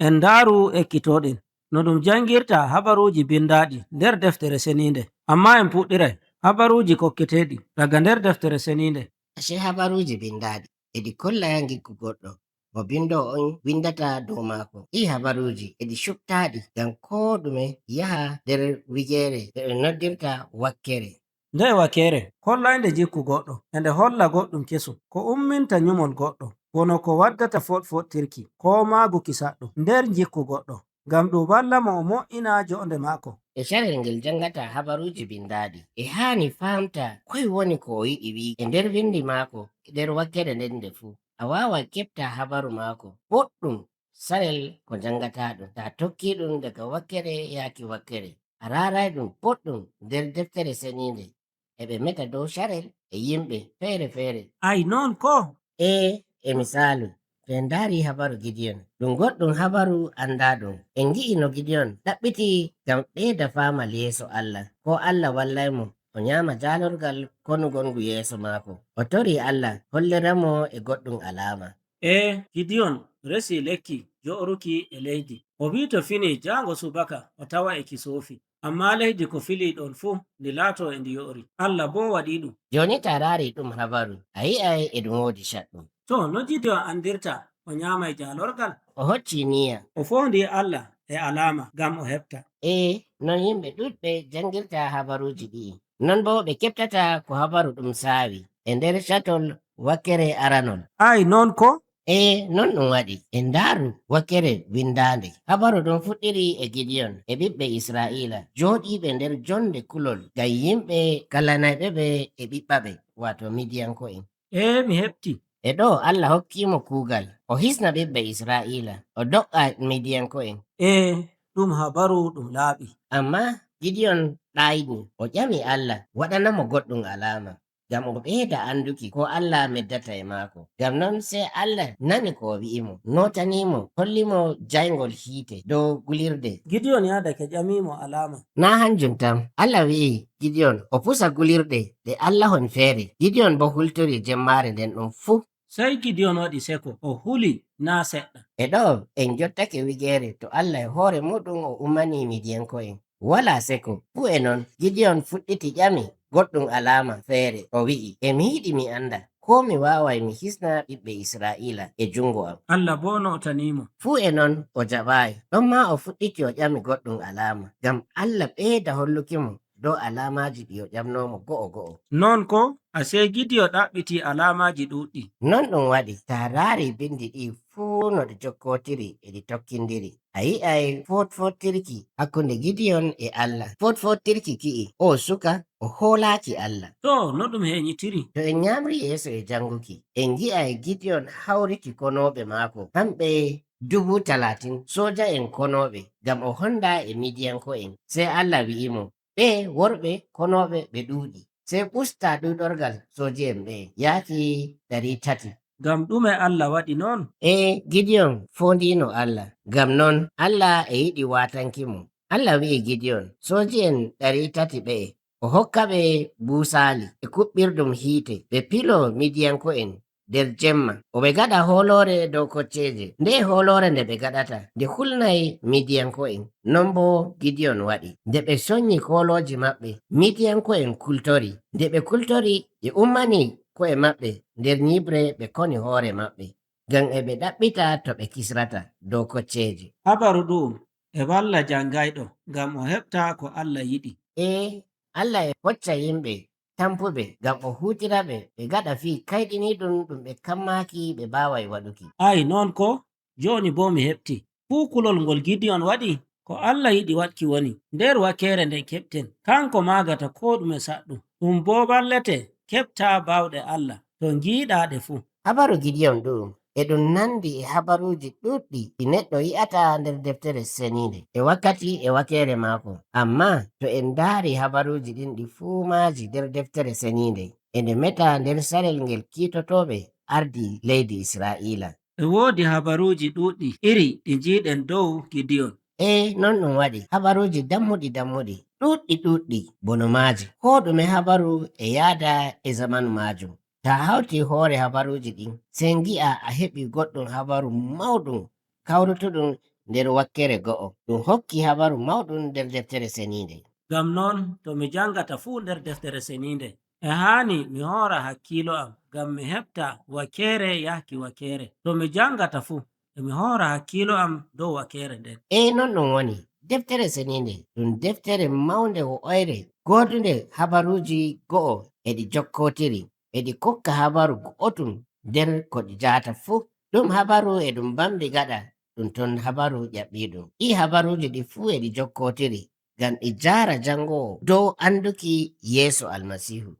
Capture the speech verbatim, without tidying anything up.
En ndaaru ekkitooɗen no ɗum janngirta habaruuji binndaaɗi nder Deftere Seniinde. Ammaa en puɗɗiray habaruuji kokketeeɗi daga nder Deftere Seniinde. Ashe habaruuji binndaaɗi e ɗi kolla ngikku goɗɗo mo binndoowo on winndata dow maako. Ɗii habaruuji e ɗi cuɓtaaɗi ngam koo ɗume yaha nder wigeere nde ɓe noddirta wakkere. Ndee wakeere kollaynde jikku goɗɗo e nde holla goɗɗum kesum ko umminta nyumol goɗɗo, wano ko waddata foɗfoɗtirki koo maaguki saɗɗum nder jikku goɗɗo, ngam ɗum walla mo o moƴƴina jo'onde maako. E carel ngel janngata habaruuji binndaaɗi, e haani faamta koy woni ko o yiɗi wiiki e nder winndi maako e nder wakeere nden nde fuu. A waaway keɓta habaru maako boɗɗum carel ko njanngataa ɗum. Taa tokkii ɗum daga wakkere yaaki wakkere, a raaray ɗum boɗɗum nder Deftere Seniinde. E ɓe meta dow carel e yimɓe feere-feere. Ay, noon ko? Ee, e misaalu, to en ndaari habaru Gideyon, ɗum goɗɗum habaru anndaaɗum. En ngi'i no Gideyon ɗaɓɓiti ngam ɓeyda faamal yeeso Allah, koo Allah wallay mo o nyaama jaalorgal konugol ngu yeeso maako. O torii Allah hollira mo e goɗɗum alaama. Ee, Gideyon resi lekki jo'oruki e leydi. O wi'i to fini jaango subaka o tawa e ki soofi. Ammaa leydi ko filii ɗon fuu ndi laatoo e ndi yo'ori. Allah boo waɗii ɗum. Jooni taa raarii ɗum habaru, a yi'ay e ɗum woodi caɗɗum. To, no Gideyon anndirta o nyaamay jaalorgal? O hoccii niya. O foondii Allah e alaama ngam o heɓta. Ee, non yimɓe ɗuɗɓe janngirta habaruuji ɗi'i. Non boo ɓe keɓtata ko habaru ɗum saawi e nder catol wakkere aranol. Ay, noon ko? Ee, non ɗum waɗi. En ndaaru wakkere winndaande. Habaru ɗum fuɗɗiri e Gideyon e ɓiɓɓe Isra'iila, jooɗiiɓe nder jonde kulol ngam yimɓe kallanayɓe ɓe e ɓiɓɓa ɓe, waato Midiyanko'en. Ee, mi heɓti. E ɗo Allah hokkii mo kuugal, o hisna ɓiɓɓe Isra'iila, o do'a Midiyanko'en. Ee, ɗum habaru ɗum laaɓi. Ammaa Gideyon ɗaayni, o ƴami Allah waɗana mo goɗɗum alaama, ngam o ɓeyda annduki ko Allah meddata e maako. Ngam non sey Allah nani ko o wi'i mo, nootanii mo, holli mo jayngol hiite dow gulirde. Gideyon yaadake ƴamii mo alaama. Naa hanjum tan, Allah wi'i Gideyon o pusa gulirɗe ɗe allah'en feere. Gideyon boo hultori jemmaare nden ɗum fuu. Sey Gideyon waɗi seko, o huli naa' seɗɗa. E ɗo en jottake wigeere to Allah e hoore muuɗum o ummanii Midiyanko'en. Walaa seko. Fuu e non, Gideyon fuɗɗiti ƴami goɗɗum alaama feere, o wi'i, "E mi yiɗi mi annda koo mi waaway mi hisna ɓiɓɓe Isra'iila e juŋngo am." Allah boo nootanii mo. Fuu e non, o jaɓaayi. Ɗonmaa o fuɗɗiti o ƴami goɗɗum alaama, ngam Allah ɓeyda holluki mo dow alaamaaji ɗi o ƴamnoo mo go'o go'o. Non ko, asee Gideyon ɗaɓɓitii alaamaaji ɗuuɗɗi. Non ɗum waɗi, taa raarii binndi ɗi'i fuu no ɗi jokkootiri e ɗi tokkindiri, a yi'ay footfoottirki hakkunde Gideyon e Allah. Footfoottirki ki'i, o suka, o hoolaaki Allah. To, no ɗum henyitiri? To en nyaamri yeeso e jannguki, en ngi'ay Gideyon hawriti konooɓe maako, hamɓe dubu talatin, sooja'en konooɓe, ngam o honda e Midiyanko'en. Sey Allah wi'i mo, "Ɓe'e worɓe konooɓe ɓe ɗuuɗi. Sey ɓusta ɗuuɗorgal sooje'en ɓe'e, yaaki ɗari tati." Ngam ɗume Allah waɗi non? Ee, Gideyon foondiino Allah, ngam non Allah e yiɗi waatanki mo. Allah wi'i Gideyon, "Sooje'en ɗari tati ɓe'e, o hokka ɓe buusaali e kuɓɓirɗum hiite, ɓe piloo Midiyanko'en nder jemma. O ɓe gaɗa hooloore dow kocceeje. Ndeye hooloore nde ɓe gaɗata? Nde hulnay Midiyanko'en." Non boo Gideyon waɗi. Nde ɓe sonnyi koolooji maɓɓe, Midiyanko'en kultori. Nde ɓe kultori, ɓe ummani ko'e maɓɓe nder nyiɓre, ɓe koni hoore maɓɓe, ngam e ɓe ɗaɓɓita to ɓe kisrata dow kocceeje. Habaru ɗu'um e walla janngayɗo, ngam o heɓta ko Allah yiɗi. Ee, Allah e hocca yimɓe tampuɓe ngam o huutira ɓe, ɓe ngaɗa fii kayɗiniiɗum ɗum ɓe kammaaki ɓe baaway waɗuki. Ay, non ko? Jooni boo mi heɓti. Fuu kulol ngol Gideyon waɗi, ko Allah yiɗi waɗki woni. Nder wakeere nden keɓten. Kanko maagata koo ɗume saɗɗum. Ɗum boo wallete keɓtaa baawɗe Allah to ngiiɗaa ɗe fuu. Habaru Gideyon ɗu'um, e ɗum nandi e habaruuji ɗuuɗɗi ɗi neɗɗo yi'ata nder Deftere Seniinde e wakkati e wakeere maako. Ammaa to en ndaari habaruuji ɗin ɗi fuu maaji nder Deftere Seniinde, e nde meta nder carel ngel kiitotooɓe ardi leydi Israa'iila. E woodi habaruuji ɗuuɗɗi iri ɗi njiiɗen dow Gideyon. Ee, non ɗum waɗi. Habaruuji dammuɗi dammuɗi, ɗuuɗɗi ɗuuɗɗi, bono maaji. Koo ɗume habaru e yaada e zamanu maajum. Taa hawti hoore habaruuji ɗin, sey ngi'aa a heɓi goɗɗum habaru mawɗum kawrutuɗum nder wakkere go'o. Ɗum hokki habaru mawɗum nder Deftere Seniinde. Ngam non, to mi jangata fuu nder Deftere Seniinde, e haani mi hoora hakkiilo am, ngam mi heɓta wakeere yahki wakeere. To mi jangata fuu, e mi hoora hakkiilo am dow wakeere nden. Eey, non ɗum woni. Deftere Seniinde ɗum deftere mawnde wo'oyre, goodunde habaruuji go'o e ɗi jokkootiri, e ɗi kokka habaru go'otum nder ko ɗi jahata fuu. Ɗum habaru e ɗum bambi gaɗa, ɗum ton habaru ƴaɓɓiiɗum. Ɗi habaruuji ɗi fuu e ɗi jokkootiri, ngam ɗi jaara jangoowo dow annduki Yeesu Almasiihu.